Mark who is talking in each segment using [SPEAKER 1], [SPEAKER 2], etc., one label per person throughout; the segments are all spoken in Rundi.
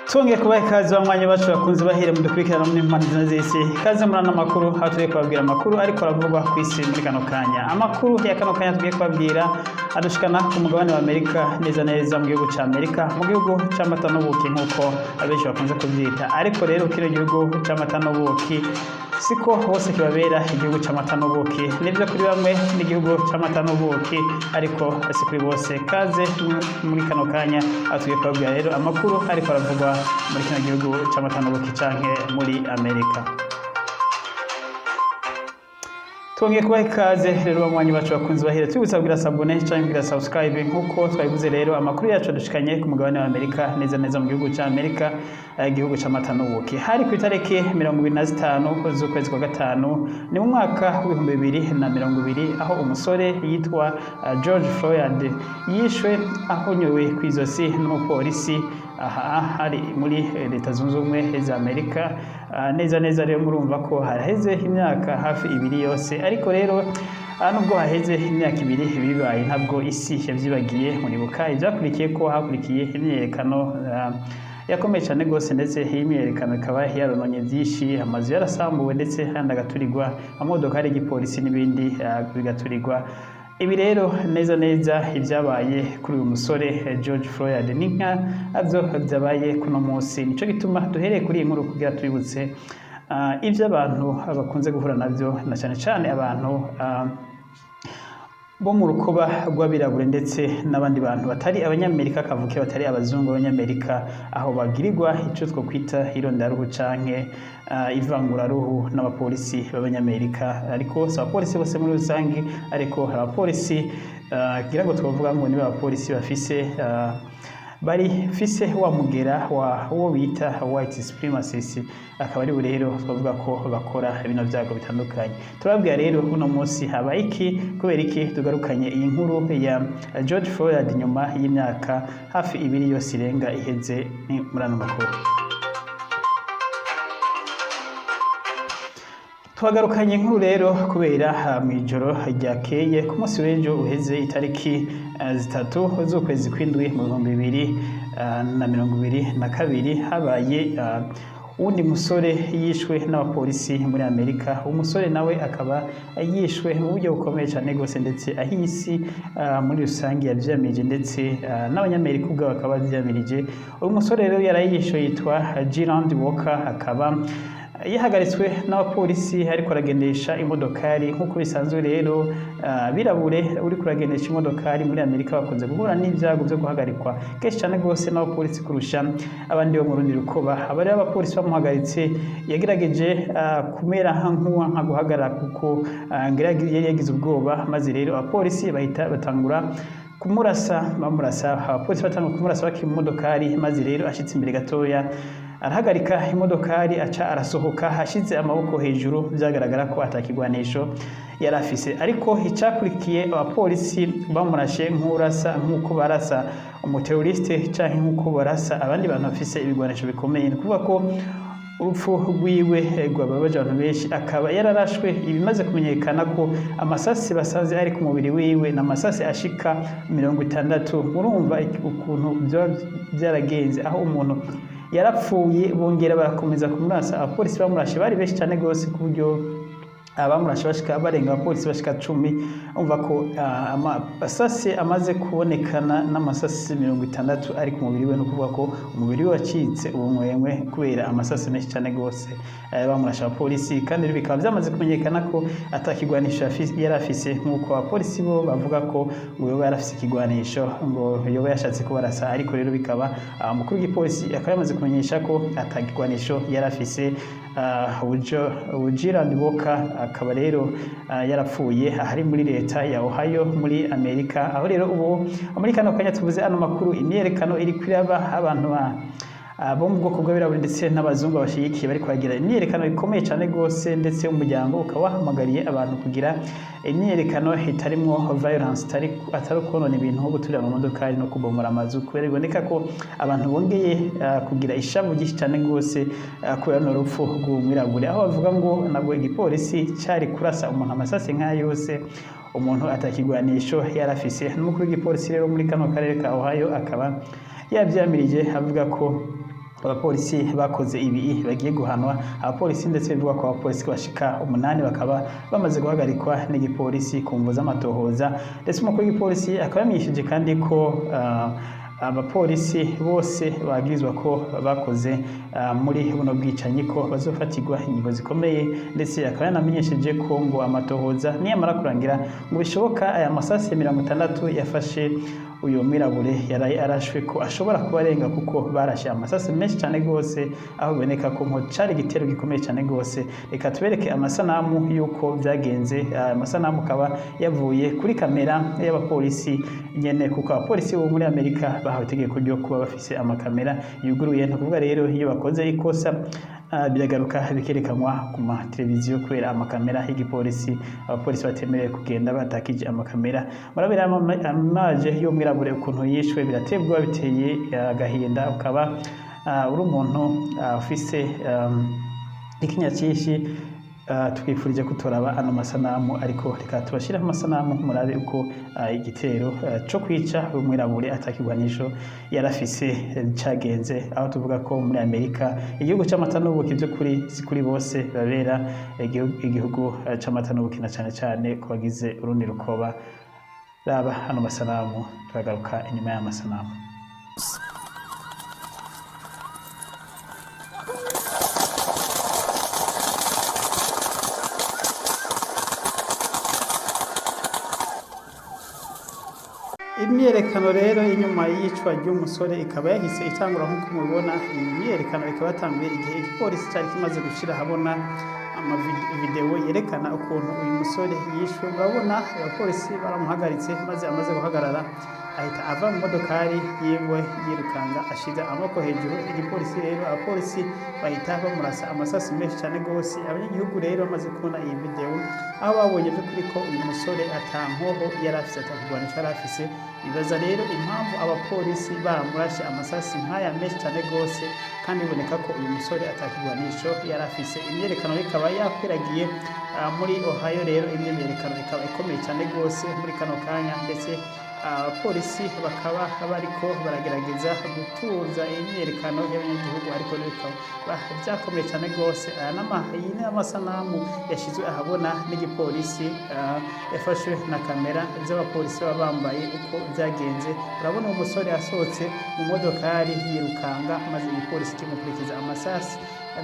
[SPEAKER 1] Twongeye kubaha ikaze banywanyi bacu bakunze bahera mu dukurikirana muri mpande zine z'isi. Ikaze muri ano makuru, aho tugiye kubabwira amakuru ariko aravugwa ku isi muri kano kanya. Amakuru ya kano kanya tugiye kubabwira adushikana ku mugabane wa Amerika, neza neza mu gihugu ca Amerika, mu gihugu c'amata n'ubuki nk'uko abenshi bakunze kuvyita. Ariko rero kino gihugu c'amata n'ubuki siko hose kibabera igihugu c'amata n'ubuki. Nivyo, kuri bamwe n'igihugu c'amata n'ubuki, ariko si kuri bose. Kaze muri kano kanya, aho tugiye kubabwira rero amakuru ariko aravugwa muri kino gihugu c'amata n'ubuki canke muri Amerika. Twongeye kubaha ikaze rero banywanyi bacu bakunze bahera, tubibutsa kugira s'abonner canke kugira subscribe. Nk'uko twabivuze rero, amakuru yacu adushikanye ku mugabane wa Amerika, neza neza mu gihugu ca Amerika, igihugu c'amata n'ubuki. Hari ku itariki 25 z'ukwezi kwa gatanu, ni mu mwaka w'2020, aho umusore yitwa George Floyd yishwe ahonyowe kw'izosi n'umupolisi. Aha hari muri Leta Zunze Ubumwe za Amerika. Neza neza rero murumva ko haraheze imyaka hafi 2 yose. Ariko rero nubwo haheze imyaka 2 bibaye, ntabwo isi yavyibagiye. Muribuka ivyakurikiye, ko hakurikiye imyiyerekano yakomeye cyane rwose, ndetse iyi myiyerekano ikaba yarononye byinshi: amazu yarasambuwe, ndetse ayandi agaturirwa, amamodoka y'igipolisi n'ibindi bigaturirwa. Ibi rero neza neza ibyabaye kuri uyu musore George Floyd ni nka avyo byabaye kuno munsi. Nico gituma duhereye kuri iyi nkuru kugira tubibutse ivyo abantu bakunze guhura navyo, na cyane cyane abantu bo mu rukoba rw'abirabure ndetse n'abandi bantu batari Abanyamerika kavukire, batari abazungu b'Abanyamerika, aho bagirirwa ico twokwita irondaruhu canke ivanguraruhu n'abapolisi b'Abanyamerika. Ariko si abapolisi bose muri rusange, ariko hari abapolisi ngira ngo twovuga ngo nibo abapolisi bafise bari fise wa mugera wa wo bita white supremacist, akaba ari rero twavuga ko bakora bino byago bitandukanye. Turababwira rero uno munsi habaye iki, kubera iki tugarukanye iyi nkuru ya George Floyd nyuma y'imyaka hafi 2 yose irenga iheze. Ni muri ano makuru twagarukanye inkuru rero kubera mw'ijoro ryakeye ku munsi w'ejo uheze, itariki 3 z'ukwezi kw'indwi mu 2022, habaye uwundi musore yishwe n'abapolisi muri Amerika. Umusore nawe akaba yishwe mu buryo bukomeye cyane rwose, ndetse aho isi muri rusange yavyamirije, ndetse n'Abanyamerika ubwabo bakaba bavyamirije. Uyu musore rero yarayishwe yitwa Gerald Walker, akaba yahagaritswe n'abapolisi ariko aragendesha imodokari nk'uko bisanzwe. Rero birabure uri kuragendesha imodokari muri Amerika bakunze guhura n'ibyago byo guhagarikwa kenshi cyane rwose n'abapolisi kurusha abandi bo mu rundi rukoba. Aba rero abapolisi bamuhagaritse, yagerageje kumera nka guhagarara, kuko ngira yari yagize ubwoba, maze rero abapolisi bahita batangura kumurasa. Bamurasa, abapolisi batangura kumurasa bakiri mu modokari, maze rero ashitse imbere gatoya arahagarika imodokari, aca arasohoka ashize amaboko hejuru. Byagaragara ko atakigwanisho yari afise. Ariko icakurikiye, abapolisi bamurashe nk'urasa, nk'uko barasa umuteroriste canke nk'uko barasa abandi bantu bafise ibigwanisho bikomeye. Ni ukuvuga ko urupfu rwiwe rwababaje abantu benshi. Akaba yararashwe, ibimaze kumenyekana ko amasasi basanze ari ku mubiri wiwe ni amasasi ashika 60. Murumva ukuntu vyoba byaragenze, aho umuntu yarapfuye bongera barakomeza kumurasa. Abapolisi bamurashe bari benshi cyane rwose, ku buryo abamurashe bashika barenga abapolisi bashika 10. Umva ko amasasi amaze kubonekana n'amasasi 60 ari ku mubiri we. No kuvuga ko umubiri we wacitse ubumwemwe kubera amasasi menshi cyane rwose bamurashe abapolisi. Kandi rero bikaba byamaze kumenyekana ko atakigwanisho yari afise, nk'uko abapolisi bo bavuga ko ngo yoba yarafise ikigwanisho, ngo yoba yashatse kubarasa. Ariko rero bikaba umukuru w'igipolisi akaba yamaze kumenyesha ko atakigwanisho yari afise. Gerald Walker akaba rero yarapfuye ahari muri leta ya Ohio muri Amerika, aho rero ubu muri kano kanya tuvuze ano makuru imyerekano iri kwiraba, abantu ba bo mu bwoko bw'abirabura ndetse n'abazungu bashigikiye bari kuhagira imyiyerekano ikomeye cyane rwose, ndetse umuryango ukaba wahamagariye abantu kugira imyiyerekano itarimwo violence, atari konona ibintu nko guturira mu modokari no kubomora amazu, kubera biboneka ko abantu bongeye kugira ishavu ryinshi cyane rwose kubera runo rupfu rw'umwirabure, aho bavuga ngo nabwo igipolisi cyari kurasa umuntu amasasi nk'ayo yose umuntu atakigwanisho yarafise. N'umukuru w'igipolisi rero muri kano karere ka Ohio akaba yavyamirije avuga ko Abapolisi bakoze ibi bagiye guhanwa. Abapolisi, ndetse bivugwa ko abapolisi bashika 8 bakaba bamaze guhagarikwa n'igipolisi ku mvo z'amatohoza. Ndetse umukuru w'igipolisi akaba yamenyesheje kandi ko abapolisi bose bagirizwa ko bakoze muri buno bwicanyi ko bazofatirwa ingingo zikomeye. Ndetse akaba yanamenyesheje ko ngo amatohoza niyamara kurangira, ngo bishoboka aya masasi ya 60 yafashe uyu mwirabure yaraye arashwe ko ashobora kuba arenga, kuko barashe amasasi menshi cyane gose, aho biboneka ko nko cari igitero gikomeye cyane gose. Reka tubereke amasanamu y'uko byagenze. Aya masanamu akaba yavuye kuri kamera y'abapolisi nyene, kuko abapolisi bo muri Amerika bahawe itegeko ryo kuba bafise amakamera yuguruye. Ni ukuvuga rero iyo bakoze ikosa, biragaruka bikerekanwa ku mateleviziyo kubera amakamera y'igipolisi. Abapolisi batemerewe kugenda batakije amakamera. Murabira amaje y'umwirabure ukuntu yishwe, birateye ubwoba, biteye agahinda. Ukaba uri umuntu ufise ikinya cyinshi, twifurije kutoraba ano masanamu, ariko reka tubashyireho amasanamu murabe uko igitero co kwica umwirabure atakigwanisho yarafise cagenze. Aho tuvuga ko muri Amerika, igihugu c'amata n'ubuki, by'ukuri si kuri bose babera igihugu c'amata n'ubuki, na cane cane ku bagize urundi rukoba. Raba hano masanamu, turagaruka inyuma y'amasanamu. Imyiyerekano rero inyuma y'iyicwa ry'umusore ikaba yahise itangura nk'uko mubibona. Iyi myiyerekano ikaba yatanguye igihe igipolisi cyari kimaze gushyira ahabona amavidewo yerekana ukuntu uyu musore yishwe. Murabona abapolisi baramuhagaritse, maze amaze guhagarara ahita ava mu modokari yiwe yirukanga ashize amaboko hejuru. Igipolisi rero, abapolisi bahita bamurasa amasasi menshi cyane rwose. Abanyagihugu rero bamaze kubona iyi videwo, aho babonye by'ukuri ko uyu musore ata nkoho yari afise, atakigwanisho yari afise, bibaza rero impamvu abapolisi baramurashe amasasi nk'aya menshi cyane rwose, kandi biboneka ko uyu musore atakigwanisho yari afise. Imyerekano ikaba yakwiragiye muri Ohio. Rero imyiyerekano ikaba ikomeye cyane rwose muri kano kanya, ndetse abapolisi bakaba bariko baragerageza gutuza imyiyerekano y'abanyagihugu, ariko rero bikaba byakomeye cyane rwose. Aya iyi ni amasanamu yashyizwe ahabona n'igipolisi, yafashwe na kamera z'abapolisi baba bambaye, uko byagenze. Urabona uwo musore asohotse mu modokari yirukanga, maze igipolisi kimukurikiza amasasi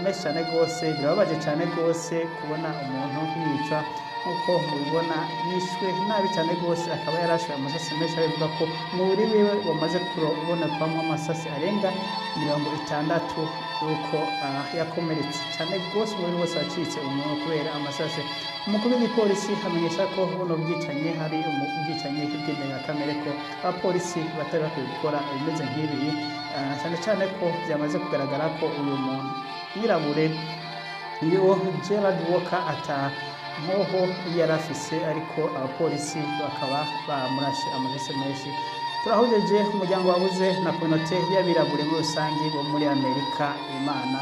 [SPEAKER 1] menshi cyane rwose. Birababaje cyane rwose kubona umuntu yicwa nk'uko mubibona, yishwe nabi cyane rwose, akaba yarashwe amasasi menshi, aho bivuga ko umubiri wiwe wamaze kubonekwamo amasasi arenga 60, yuko yakomeretse cyane rwose, umubiri wose wacitse umuntu kubera amasasi. Umukuru w'igipolisi amenyesha ko buno bwicanyi hari ubwicanyi bw'indengakamere, ko abapolisi batari bakwiye gukora ibimeze nk'ibi, cyane cyane ko byamaze kugaragara ko uyu muntu mwirabure, iyo Gerald Walker, ata nkoho yari afise, ariko abapolisi bakaba bamurashe amasasi menshi. Turahujeje umuryango wabuze na communauté y'abirabure muri rusange bo muri Amerika. Imana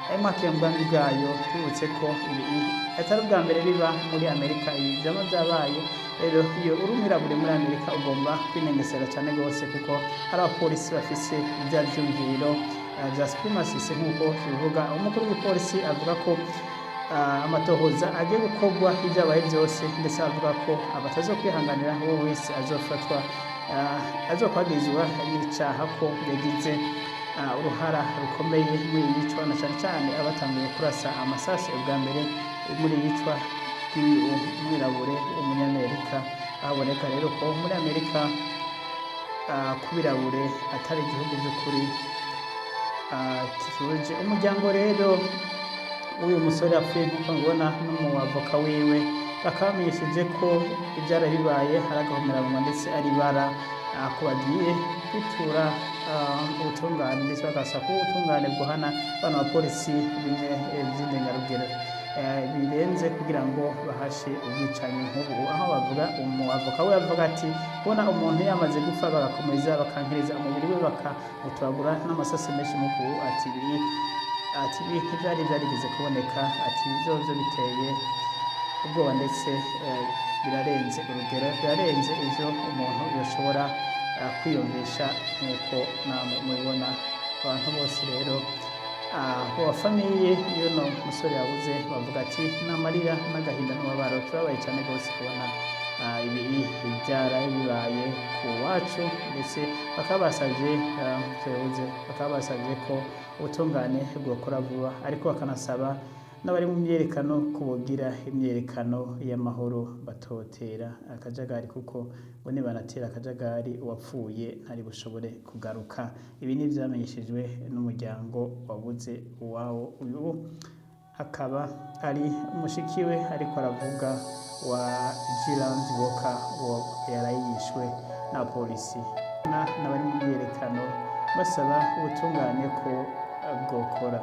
[SPEAKER 1] ayimwakira mu bwami bwayo. Twibutse ko ibi atari ubwa mbere biba muri Amerika, ibi byaba byabaye. Rero iyo uri umwirabure muri Amerika ugomba kwinengesera cyane rwose, kuko hari abapolisi bafise bya vyumviro bya supremacist nk'uko bivuga. Umukuru w'igipolisi avuga ko amatohoza agiye gukorwa ibyabaye byose, ndetse avuga ko abatazokwihanganira uwo wese azofatwa azokwagirizwa n'icaha ko yagize uruhara rukomeye muri iyi yicwa, na cyane cyane abatanguye kurasa amasasi ubwa mbere muri iyi yicwa ry'uyu mwirabure w'umunyamerika. Haboneka rero ko muri Amerika kubirabure atari igihugu by'ukuri kituje. Umuryango rero w'uyu musore apfuye, nk'uko mubibona, n'umuavoka wiwe bakaba bamenyesheje ko ibyara bibaye ari agahomerabunwa, ndetse ari ibara, ko bagiye kwitura ubutungane, ndetse bagasaba ko ubutungane buhana bano bapolisi bimwe by'indengarugero birenze, kugira ngo bahashe ubwicanyi nk'ubu. Aho bavuga, umuavoka we avuga ati: "Kubona umuntu yamaze gupfa bagakomeza bakankiriza umubiri we, bakamutoragura n'amasasi menshi nk'uku," ati ibi ntibyari byarigeze kuboneka, ati byovyo biteye ubwoba, ndetse birarenze urugero, birarenze ivyo umuntu yoshobora kwiyumvisha. Nk'uko namwe mubibona, Abantu bose rero bo famille y'uno musore yabuze bavuga ati n'amarira n'agahinda n'umubabaro, turabaye cyane rwose kubona ibi byaraye bibaye ku wacu. Ndetse bakaba basabye yabuze, bakaba basabye ko ubutungane bwokora vuba, ariko bakanasaba n'abari mu myerekano ko bogira imyerekano y'amahoro, batotera akajagari, kuko ngo nibanatera akajagari uwapfuye ntari bushobore kugaruka. Ibi ni ivyamenyeshejwe n'umuryango wabuze uwawo. Uyu akaba ari umushikiwe ariko aravuga wa Jayland Walker, wo yarayishwe na polisi n'abari mu myerekano basaba ubutungane ko bwokora.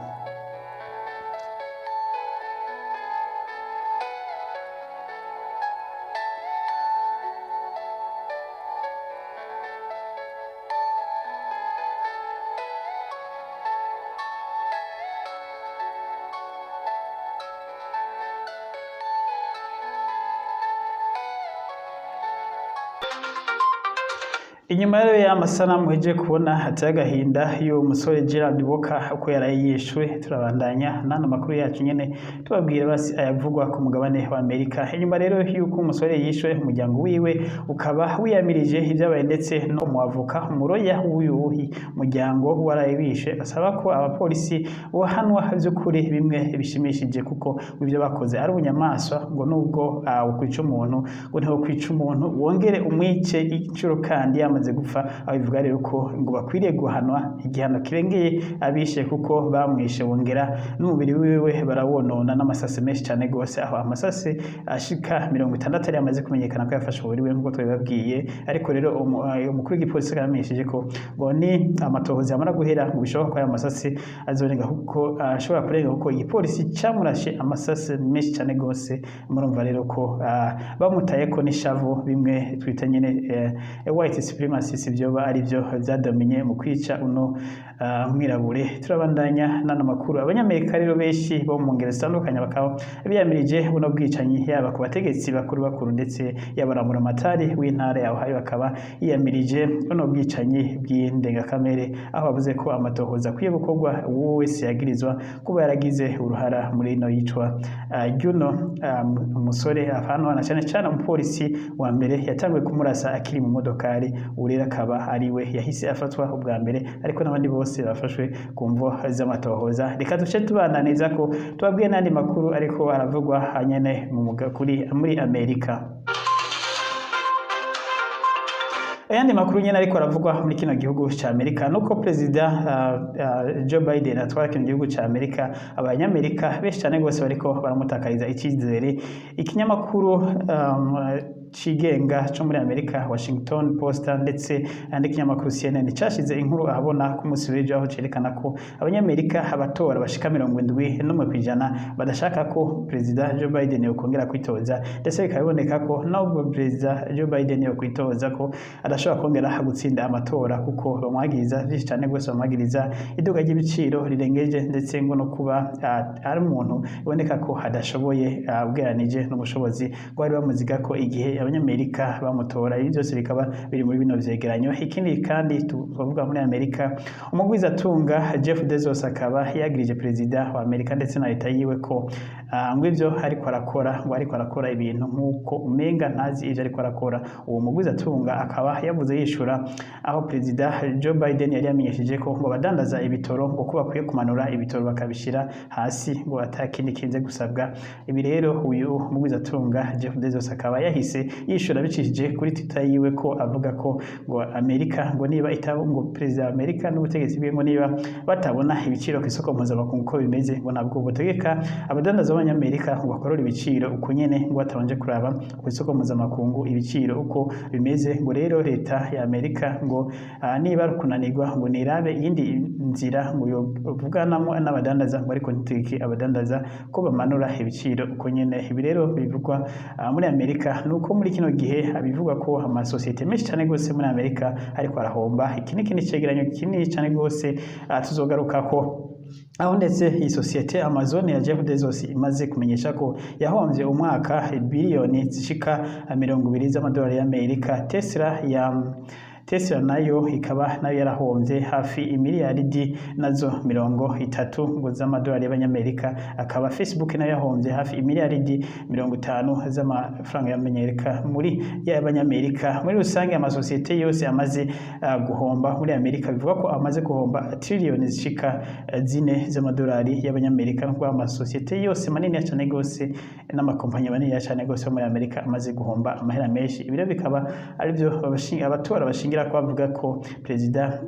[SPEAKER 1] Inyuma rero y'amasanamu muhejeje kubona hateye agahinda y'uwo musore Jayland Walker uko yaraye yishwe, turabandanya n'ano makuru yacu nyene tubabwira basi ayavugwa ku mugabane wa Amerika. Inyuma rero y'uko umusore yishwe, umuryango wiwe ukaba wiyamirije ibyabaye, ndetse no muavoka, umuroya w'uyu muryango waraye wishe, asaba ko abapolisi bohanwa by'ukuri bimwe bishimishije, kuko ibyo bakoze ari ubunyamaswa, ngo nubwo ukwica umuntu, ngo ntiwokwica umuntu wongere umwice inshuro kandi yamaze gupfa. Aho bivuga rero ko ngo bakwiriye guhanwa igihano kirengeye abishe, kuko bamwishe bongera n'umubiri wiwe barawonona n'amasase menshi cyane gose, aho amasase ashika 60 yari yamaze kumenyekana ko yafashe umubiri we nk'uko twabibabwiye. Ariko rero umukuru w'igipolisi yaramenyesheje ko ngo ni amatohoza yamara guhera ngo bishoboka ko aya masase azorenga, kuko ashobora kurenga, kuko igipolisi camurashe amasase menshi cyane gose. Murumva rero ko bamutaye ko n'ishavu, bimwe twita nyene white supremacy, vyoba ari byo vyadominye mu kwica uno mwirabure. Turabandanya n'ano makuru. Abanyamerika rero benshi bo mu ngeri zitandukanye bakaba biyamirije buno bwicanyi, yaba ku bategetsi bakuru bakuru, ndetse yaba na buramatari w'intara ya Ohio akaba yiyamirije buno bwicanyi bw'indengakamere, aho bavuze ko amatohoza akwiye gukorwa uwo wese yagirizwa kuba yaragize uruhara muri ino yicwa ry'uno umusore ahantu, na cyane cyane umupolisi wa mbere yatanguye kumurasa akiri mu modokari. Ubu rero akaba ari we yahise afatwa ubwa mbere, ariko n'abandi bose bafashwe ku mvo z'amatohoza. Reka duce tubananiza ko tubabwiye n'andi makuru ariko aravugwa hanyene mu kuri muri Amerika. Ayandi makuru nyene ariko aravugwa muri kino gihugu ca Amerika nuko perezida Joe Biden atwara kino gihugu ca Amerika, abanyamerika benshi cane gose bariko baramutakariza icyizere. Ikinyamakuru cigenga co muri Amerika Washington Post ndetse n'ikinyamakuru CNN cashize inkuru ahabona ku munsi w'ejo, aho cerekana ko abanyamerika abatora bashika 71% badashaka ko perezida Joe Biden yokongera kwitoza, ndetse bikaba biboneka ko nubwo perezida Joe Biden yokwitoza ko adashobora kongera gutsinda amatora, kuko bamwagiriza vyinshi cane gose. Bamwagiriza iduka ry'ibiciro rirengeje, ndetse ngo no kuba ari umuntu biboneka ko adashoboye ugereranije n'ubushobozi ngo bari bamuziga ko igihe abanyamerika bamutora. Ibi byose bikaba biri muri bino vyegeranyo. Ikindi kandi tuvuga muri Amerika, umugwizatunga Jeff Bezos akaba yagirije perezida wa Amerika ndetse na leta yiwe ko ngo ivyo ariko arakora, ngo ariko arakora ibintu nk'uko umenga ntazi ivyo ariko arakora. Uwo mugwizatunga akaba yavuze yishura aho perezida Joe Biden yari yamenyesheje ko ngo abadandaza ibitoro ngo ko bakwiye kumanura ibitoro bakabishira hasi, ngo atakindi kinze gusabwa. Ibi rero uyu mugwizatunga Jeff Bezos akaba yahise yishura bicishije kuri Twitter yiwe, ko avuga ko ngo Amerika ngo niba itabo, ngo perezida wa Amerika n'ubutegetsi bwe ngo niba batabona ibiciro ku isoko mpuzamakungu uko bimeze, ngo ntabwo butegeka abadandaza b'abanyamerika ngo bakorore ibiciro uko nyene, ngo batabanje kuraba ku isoko mpuzamakungu ibiciro uko bimeze. Ngo rero leta ya Amerika ngo niba ari ukunanirwa, ngo nirabe iyindi nzira ngo yovuganamo n'abadandaza, ngo ariko ntitegeke abadandaza ko bamanura ibiciro uko nyene. Ibi rero bivugwa muri Amerika nuko muri kino gihe abivuga ko amasosiyete menshi cyane gose muri Amerika ariko arahomba. Iki ni ikindi cegeranyo kinini cyane gose tuzogarukako, aho ndetse iyi sosiyete Amazon ya Jeff Bezos imaze kumenyesha ko yahomvye umwaka biliyoni zishika 20 z'amadolari y'Amerika. Tesla ya Tesla nayo ikaba nayo yarahomvye hafi imiliyaridi nazo 30 ngo z'amadolari y'abanyamerika. Akaba Facebook nayo yahomvye hafi imiliyaridi 50 z'amafaranga y'abanyamerika muri y'abanyamerika. Muri rusange, amasosiyete yose amaze guhomba muri Amerika, bivuga ko amaze guhomba triliyoni zishika 4 z'amadolari y'abanyamerika. No kuvuga amasosiyete yose manini cyane gose n'amakompanyi manini cyane gose yo muri Amerika amaze guhomba amahera menshi. Ibi rero bikaba aribyo abatora bashingira ko bavuga ko Perezida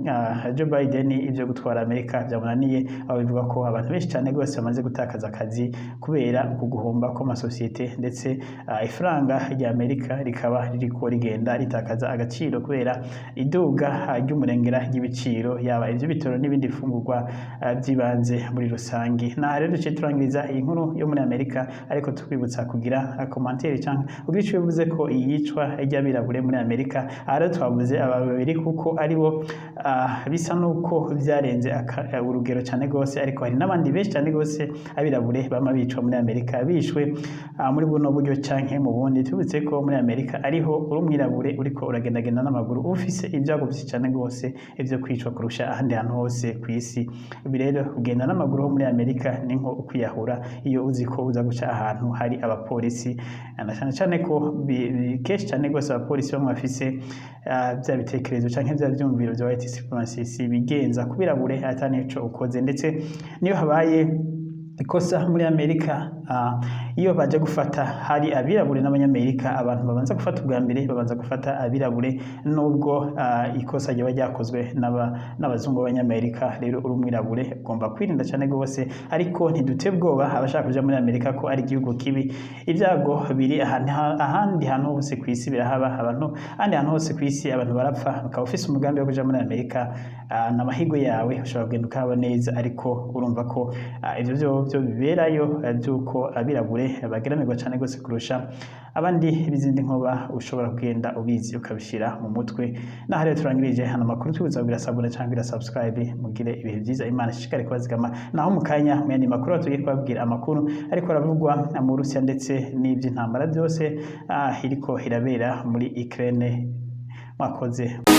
[SPEAKER 1] Joe Biden ivyo gutwara Amerika byamunaniye, aho bivuga ko abantu benshi cyane gose bamaze gutakaza akazi kubera uku guhomba kw'amasosiyete, ndetse ifaranga rya Amerika rikaba ririko rigenda ritakaza agaciro kubera iduga ry'umurengera ry'ibiciro, yaba ivyo bitoro n'ibindi bifungurwa by'ibanze muri rusangi. Naha rero duciye turangiriza iyi nkuru yo muri Amerika, ariko tukwibutsa kugira commentaire canke kugira ico bivuze ko iyicwa ry'abirabure muri Amerika. Aha rero twavuze aba babiri kuko aribo bisa nuko vyarenze urugero cyane gose, ariko hari n'abandi benshi cyane gose abirabure bama bicwa muri Amerika, bishwe muri buno buryo canke mu bundi. Tubutse ko muri Amerika ariho uri umwirabure uriko uragendagenda n'amaguru ufise ibyago byinshi cyane gose ivyo kwicwa kurusha ahandi hantu hose ku isi. Ibi rero, kugenda n'amaguru ho muri Amerika ni nko ukwiyahura iyo uzi ko uza guca ahantu hari abapolisi, na cyane cyane ko kenshi cyane gose abapolisi bamwe bafise bya bitekerezo canke bya vyumviro vya white supremacy bigenza kubirabure ata nico ukoze. Ndetse niyo habaye ikosa muri Amerika, iyo baje gufata hari abirabure n'abanyamerika, abantu babanza gufata ubwa mbere babanza gufata abirabure, nubwo ikosa ryaba ryakozwe n'abazungu b'abanyamerika. Rero uri umwirabure ugomba kwirinda cyane rwose, ariko ntidute ubwoba abashaka kuja muri Amerika ko ari igihugu kibi. Ibyago biri ahandi hantu hose ku isi birahaba. Abantu ahandi hantu hose ku isi abantu barapfa. Ukaba ufise umugambi wo kuja muri Amerika, n'amahirwe yawe, ushobora kugenda ukahaba neza, ariko urumva ko ivyo byo biberayo, by'uko abirabure bageramirwa cyane rwose kurusha abandi b'izindi nkoba, ushobora kugenda ubizi ukabishira mu mutwe. Naho rero turangirije hano amakuru, twibutsa kugira s'abonner cyangwa kugira subscribe. Mugire ibihe byiza, Imana ishishikare kubazigama. Naho mu kanya mu yandi makuru tugiye kubabwira amakuru ariko aravugwa mu Burusiya, ndetse n'iby'intambara byose iriko irabera muri Ukraine. Mwakoze.